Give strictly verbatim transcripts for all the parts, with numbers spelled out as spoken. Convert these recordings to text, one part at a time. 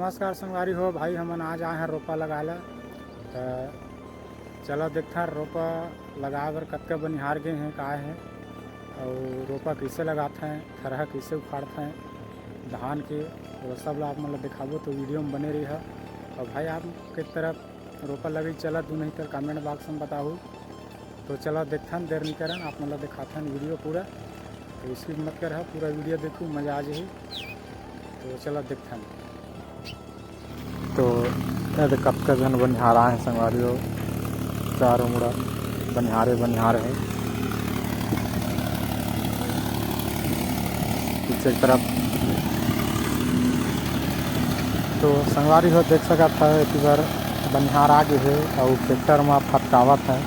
नमस्कार संगवारी हो, भाई हमन आज आए हन रोपा लगाए ला। त चलो देखथन रोपा लगाए बर कतका बनिहार गे हे, का हे, अउ रोपा कइसे लगाथें, थरहा कइसे उखाड़थें धान के, वो सब ला आप मन ला दिखाबो, तो वीडियो में बने रहिहा। अउ भाई आपके तरफ रोपा लगई चलत दू नहीं त comment box में बताहू। तो चलो देखथन, देर नहीं करन, आप मन ला दिखाथन वीडियो पूरा। तो skip मत करहा, पूरा वीडियो देखू, मजा आ जाही। तो चलो देखथन। तो ये दे कतका झन बनिहार आए हैं संगवारी हो, चारों मुड़ा बनिहारे बनिहार है पीछे की तरफ। तो संगवारी हो देख सकत हव, एती बर बनिहार आ गे हे अउ ट्रैक्टर म फटकावत हे,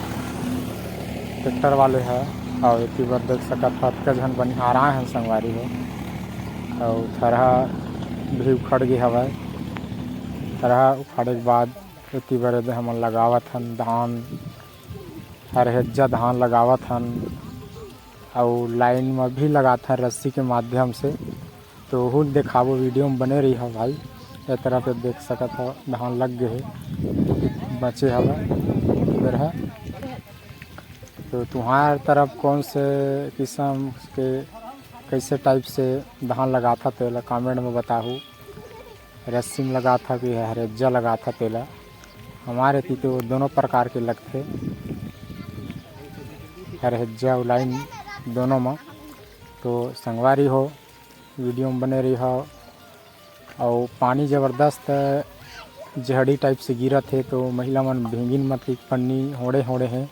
ट्रैक्टर वाले ह। अउ एती बर देख सकत हव, अतका झन बनिहार आए हन संगवारी हो। अउ थरहा भी उखड़ गे हवय। थरहा उखाड़े के बाद एती बर एदे हमन लगावत हन धान, हरहेज्जा धान लगावत हन। अउ लाइन म भी लगाथन रस्सी के माध्यम से। तो ओहू ल देखाबो, वीडियो म बने रहिहा भाई। ए तरफ ये देख सकत हव, धान लग गे हे, बचे हवय बेरहा। तो तुंहर तरफ कौन से किसम के, कैसे टाइप से धान लगाथा, तेला comment म बताहू। रस्सी म लगाथा कि हरेज्जा लगाथा, तेला हमर एती तो दोनों प्रकार के लगथे, हरेज्जा अउ लाइन दोनों म। तो संगवारी हो, वीडियो म बने रहिहा। अउ पानी जबरदस्त झड़ी टाइप से गिरत हे, तो महिला मन भींगिन मत, पन्नी होड़े होड़े हे।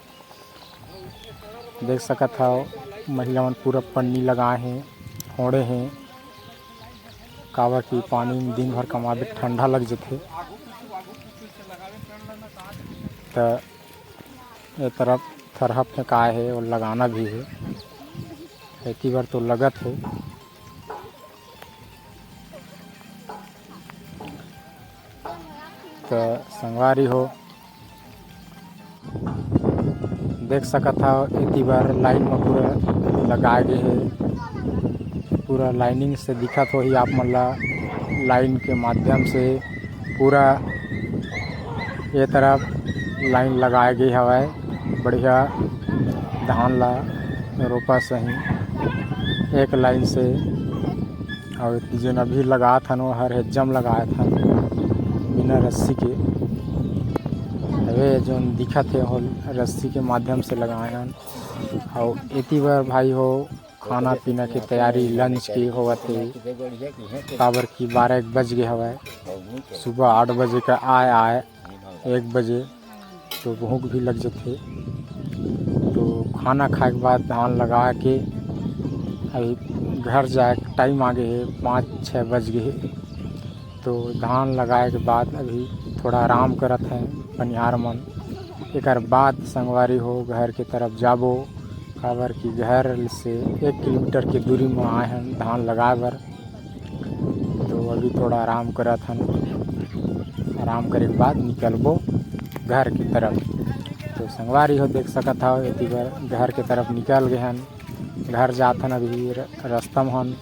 देख सकत हव, महिला मन पूरा पन्नी लगाए हे, होड़े हे, काबर कि पानी म दिन भर कमाबे, ठंडा लग जथे। त ए तरफ थरहा फेंकाए हे अउ लगाना भी हे, एती बर तो लगत हे। त संगवारी हो, देख सकत हव, एती बर लाइन म पूरा लगाए गे हे, पूरा लाइनिंग से दिखत होही आप मन ला, लाइन के माध्यम से पूरा ये तरफ लाइन लगाए गे हवय। बढ़िया धान ला रोपा सही एक लाइन से। अउ जेन अभी लगात हन, वो हर हेज्जा म लगात हन, बिना रस्सी के। हवे जोन दिखत हे, वो रस्सी के माध्यम से लगाए हन। अउ एती बर भाई हो, खाना पीना के तैयारी, लंच के होवत हे, काबर कि बारह एक बज गे हवय। सुबह आठ बजे का आए, आए एक बजे तो भूख भी लग जथे। तो खाना खाए के बाद धान लगा के अभी घर जाए के टाइम आ गे हे, पाँच छः बज गे हे। तो धान लगाए के बाद अभी थोड़ा आराम करत हे बनिहार मन। एकर बाद संगवारी हो घर के तरफ जाबो, काबर कि घर से एक किलोमीटर के दूरी म आए हन धान लगाए बर। तो अभी थोड़ा आराम करत हन, आराम करे के बाद निकलबो घर की तरफ। तो संगवारी हो देख सकत हव, एती बर घर के तरफ निकल गे हन, घर जात हन। अभी र-, रास्ता म हन,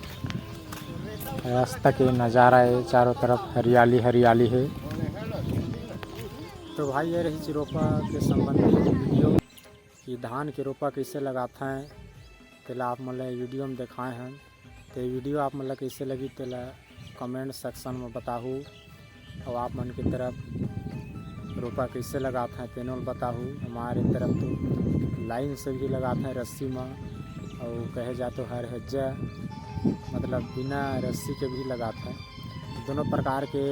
रास्ता के नज़ारा हे, चारों तरफ हरियाली हरियाली हे। तो भाई ये रही रोपा के संबंधी वीडियो कि धान के रोपा कइसे लगाथें, तेला आप मन ल वीडियो म देखाए हन। ते वीडियो आप मन ल कइसे लगी, तेला comment section म बताहू। अउ आप मन के तरफ रोपा कइसे लगाथें, तेनो ल बताहू। हमर ए तरफ तो लाइन से भी लगाथें रस्सी म, अउ कहे जाए तो हरेज्जा, मतलब बिना रस्सी के भी लगाथें, दोनों प्रकार के।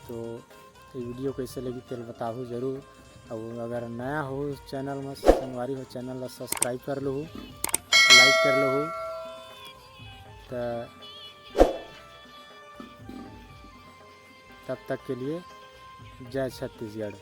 तो ये वीडियो कइसे लगी, तेला बताहू जरूर। अउ अगर नया हो चैनल में, संगवारी हो, चैनल ला subscribe कर लहू, like कर लहू। त तब तक के लिए जय छत्तीसगढ़।